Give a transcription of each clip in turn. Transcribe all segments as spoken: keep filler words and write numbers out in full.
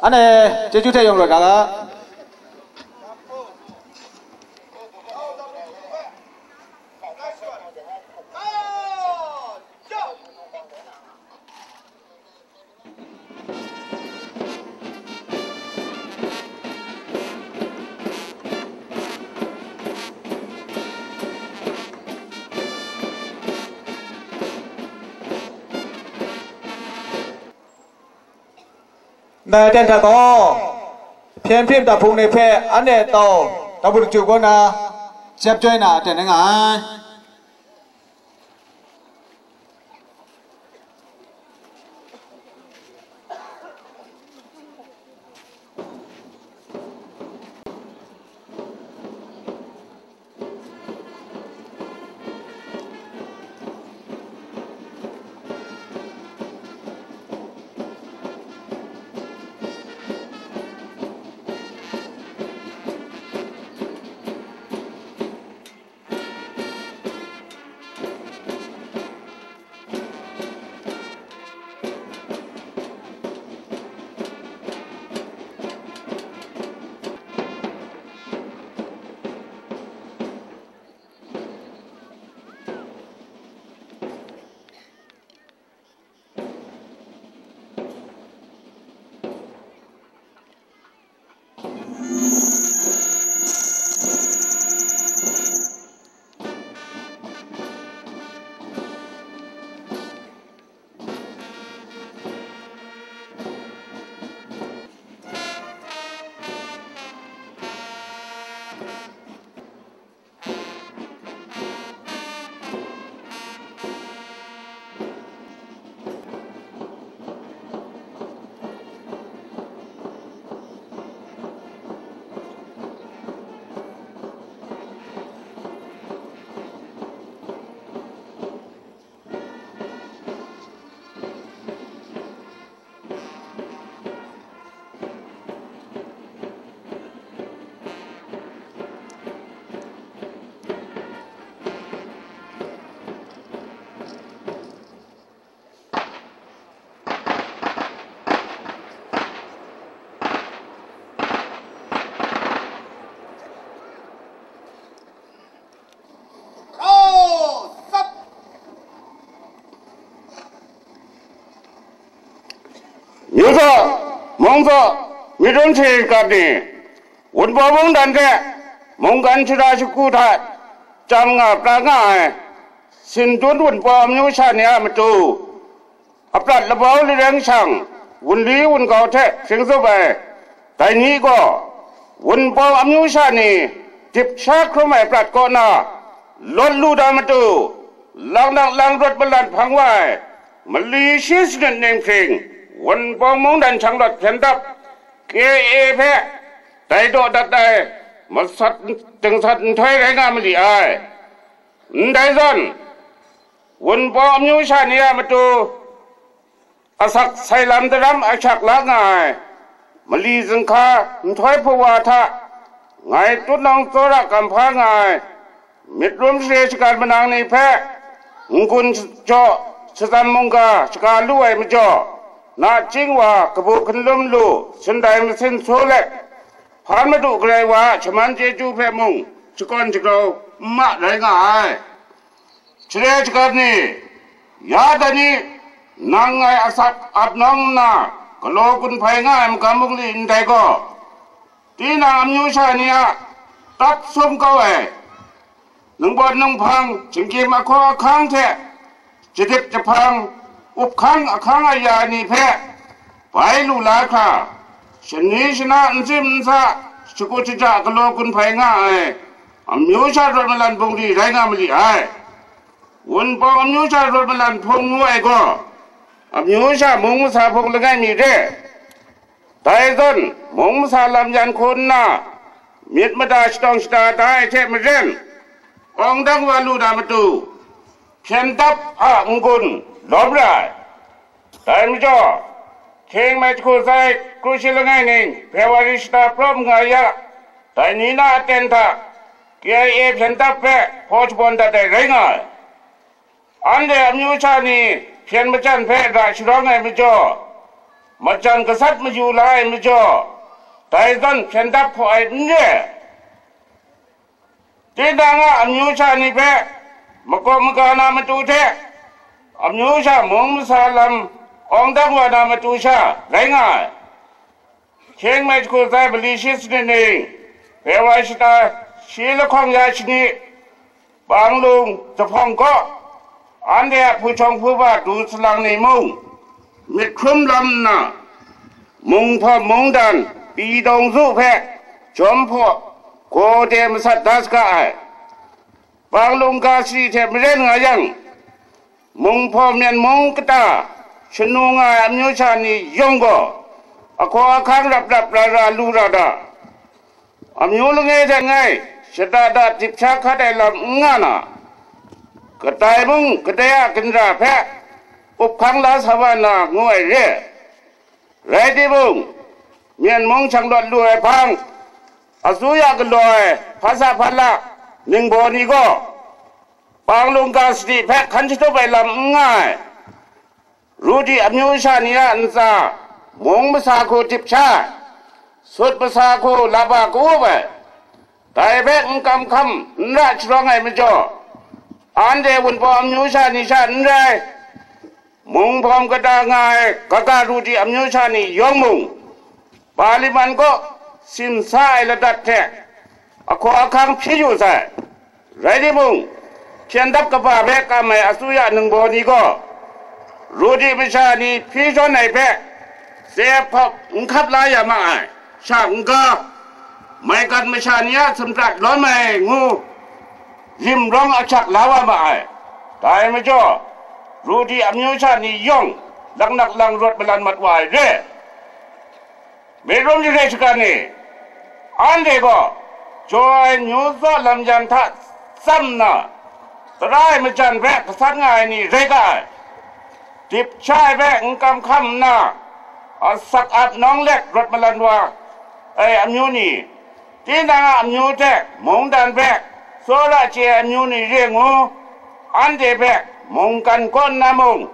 Anhte chyeju hte yawng rawt ga ga. Ndai aten hta gaw, hpyen hpyim daphung ni hpe anhte tau dabu daju kaw na, jep joi na aten rai nga ai. Myu zaw, mung zaw, myit dum shayi shakap ni, Wunpawng mungdan hte mungkan shara shagu hta chyam nga pra nga ai, Sindun Wunpawng amyu sha ni a matu, aprat labau lareng shang, wunli wungkau hte hpring zup ai, dai ni gaw, Wunpawng amyu sha ni dip sha hkrum ai prat kaw na, lawt lu da matu, laknak lang rawt malat hpang wa ai, mali shi sanit ning hpring, Wunpawng mungdan shanglawt hpyen dap, K A A hpe dai daw dat ai masat dingsat nhtoi rai nga ma li ai. Ndai zawn, Wunpawng amyu sha ni a matu, asak sai lam daram ahkyak la nga ai, mali zinghka nhtoi hpawa hta ngai tutnawng tsawra kam hpa nga ai, myit rum share shagan manang ni hpe n-gun jaw, shazam mungga shaga lu ai majaw, nachying wa kabu hkinlum lu, sindai masin su let, hpan madu garai wa a shaman chyeju hpe mung shakawn shagrau n ma rai nga ai. Share shagan ni, ya dai ni, nang ngai asak ap nawng nna, galaw gun hpai nga ai magam bungli ndai gaw, tinang amyu sha ni a tat sum kau ai, ningpawt ninghpang, shinggyim ahkaw ahkang hte, jadip jahpang, up hkang ahkang aya ni hpe bai lu la hkra, shani shana, ntsim ntsa, shakut shaja galaw gun hpai nga ai, amyu sha rawt malan bungli rai nga ma li ai. Wunpawng amyu sha rawt malan hpung ngu ai gaw, amyu sha mung masa hpung langai mi re. Dai zawn, mung masa lam yan hku nna, myit mada shatawng shada da ai hte maren, awng dang wa lu na matu, hpyen dap a n-gun lawm ra ai. Dai majaw, hkying mai jahku sai kru shi langai ning February shata prawp nga ya, dai ni na aten hta K I A hpyen dap hpe hpaw shabawn dat ai rai nga ai. Anhte amyu sha ni hpyen majan hpe ra sharawng ai majaw, majan gasat mayu la ai majaw, dai zawn hpyen dap hkaw ai n re. Tinang a amyu sha ni hpe makawp maga na matu hte, amyu sha mung masa lam awng dang wa na matu sha rai nga ai. Hkying mai jahku sai mali shi sanit ning, February shata shi lahkawng ya shani, Panglung Jahpawng kaw, anhte a hpu shawng hpu ba du salang ni mung, myit hkrum lam nna, munghpawm mungdan, pyi dawng zu hpe jawm hpaw, gaw de masat da saga ai. Panglung ga sadi hte maren nga yang, munghpawm myen mung kata shanu nga ai amyu sha ni yawng gaw, ahkaw ahkang rap rap ra ra lu ra da. Amyu langai hte ngai shada da dip sha hkat ai lam n nga na, kadai mung kadai a ginra hpe up hkang la sa wa na ngu ai re. Rai timung, myen mung shang lawt lu ai hpang, asuya galaw ai hpasa hpala ningbaw ni gaw, Panglung ga sadi hpe hkan shatup ai lam n nga ai. Ru di amyu sha ni a ntsa, mung masa hku dip sha ai, sut masa hku laba ka-up ai, dai hpe n kam hkam n ra sharawng ai majaw, anhte Wunpawng amyu sha ni sha n rai, munghpawm kata nga ai kaga ru di amyu sha ni yawng mung, Paliman kaw simsa ai ladat hte ahkaw ahkang hpyi yu sai. Rai timung, hpyen dap kaba hpe kam ai asuya ningbaw ni gaw, ru di masha ni hpyi shawn ai hpe, tsep hkawk n hkap la ya ma ai, sha n-ga, maigan masha ni a sumrat lawm ai ngu, rim rawng ahkyak la wa ma ai. Dai majaw, ru di amyu sha ni yawng, laknak lang rawt malan mat wa ai re. Myit rum jahkrai shagan e, anhte gaw jaw ai myu zaw lam yan hta tsam nna, tara ai majan hpe gasat nga ai ni rai ga ai. Dip sha ai hpe n kam hkam nna, asak ap nawng let rawt malan wa ai amyu ni, tinang a amyu hte mungdan hpe tsawra chye ai amyu ni re ngu, anhte hpe mungkan kaw nna mung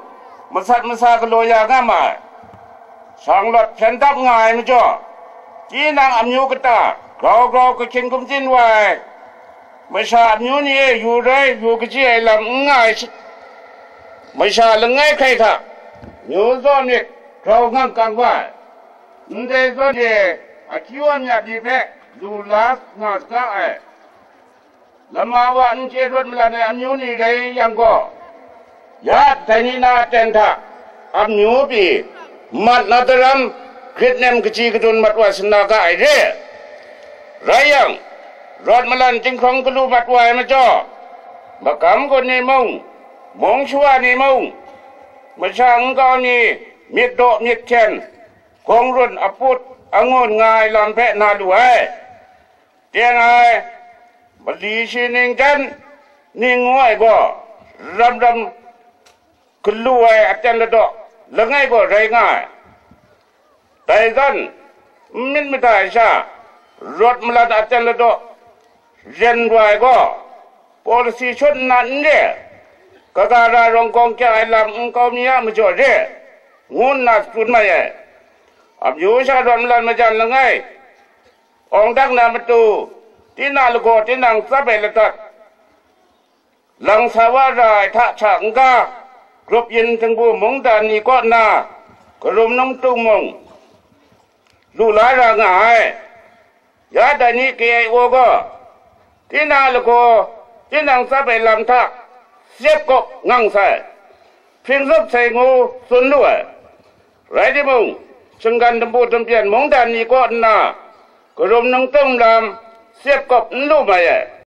masat masa galaw ya nga ma ai. Shang lawt hpyen dap nga ai majaw, tinang amyu kata grau grau kahkyin gumtsin wa ai masha amyu ni e yu rai yu kaji ai lam n nga ai shi-, masha langai hkrai hta myu zaw myit grau ngang kang wa ai. Ndai zawn e, akyu amyat ni hpe lu la nga saga ai. Lama wa n chye rawt malan ai amyu ni rai yang gaw, ya dai ni na aten hta amyu pyi mat na daram grit nem kaji kadun mat wa sana ga ai re. Rai yang, rawt malan jinghkrawng galu mat wa ai majaw, magam gun ni mung, mung shawa ni mung, masha nkau ni myit daw myit hten, gawng run aput angun nga ai lam hpe na lu ai. Teng ai, mali shi ning jan ning ngu ai gaw, ram ram galu ai aten ladaw langai gaw rai nga ai. Dai zawn, n myit mada ai sha, rawt malan aten ladaw ren wa ai gaw, policy shut nna n re, kaga ra rawng kawng kyang ai lam nkau mi a majaw re, ngu nna tsun mai ai. Amyu sha rawt malan majan langai, awng dang na matu, tinang lagaw tinang tsap ai ladat, lang sa wa ra ai hta hta n-ga, grup yin htingbu mungdan ni kaw na, karum nungtung mung, lu la ra nga ai. Ya dai ni K I O gaw, tinang lagaw, tinang tsap ai lam hta, syep kawp ngang sai, hpring zup sai ngu tsun lu ai. Rai timung, shinggan dambu dampyen mungdan ni kaw nna, karum nungtung lam, syep kawp n lu mai ai.